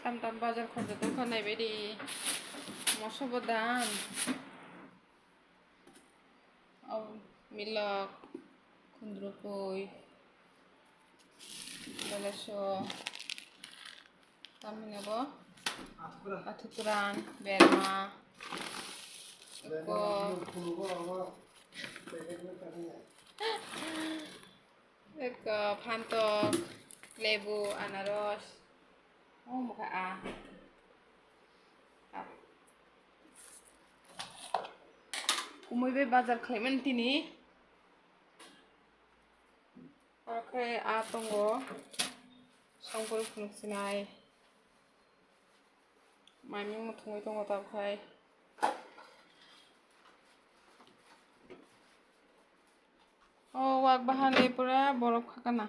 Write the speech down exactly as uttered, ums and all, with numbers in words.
Tam tam bazar khorja tongkha naibaidi. Moso bo dam. Au milok, khundrukui, beleso, tamni bo, athukuran, berma, eko, eko, phantok, lebu, anaros, oh, mokha a. Kumui bai bazar khlaimani tini. Aro khe a tongo songpor phunuk sinai. Maimung muthungwi tongo tabuk khai. O wak bahani pura borok khakana.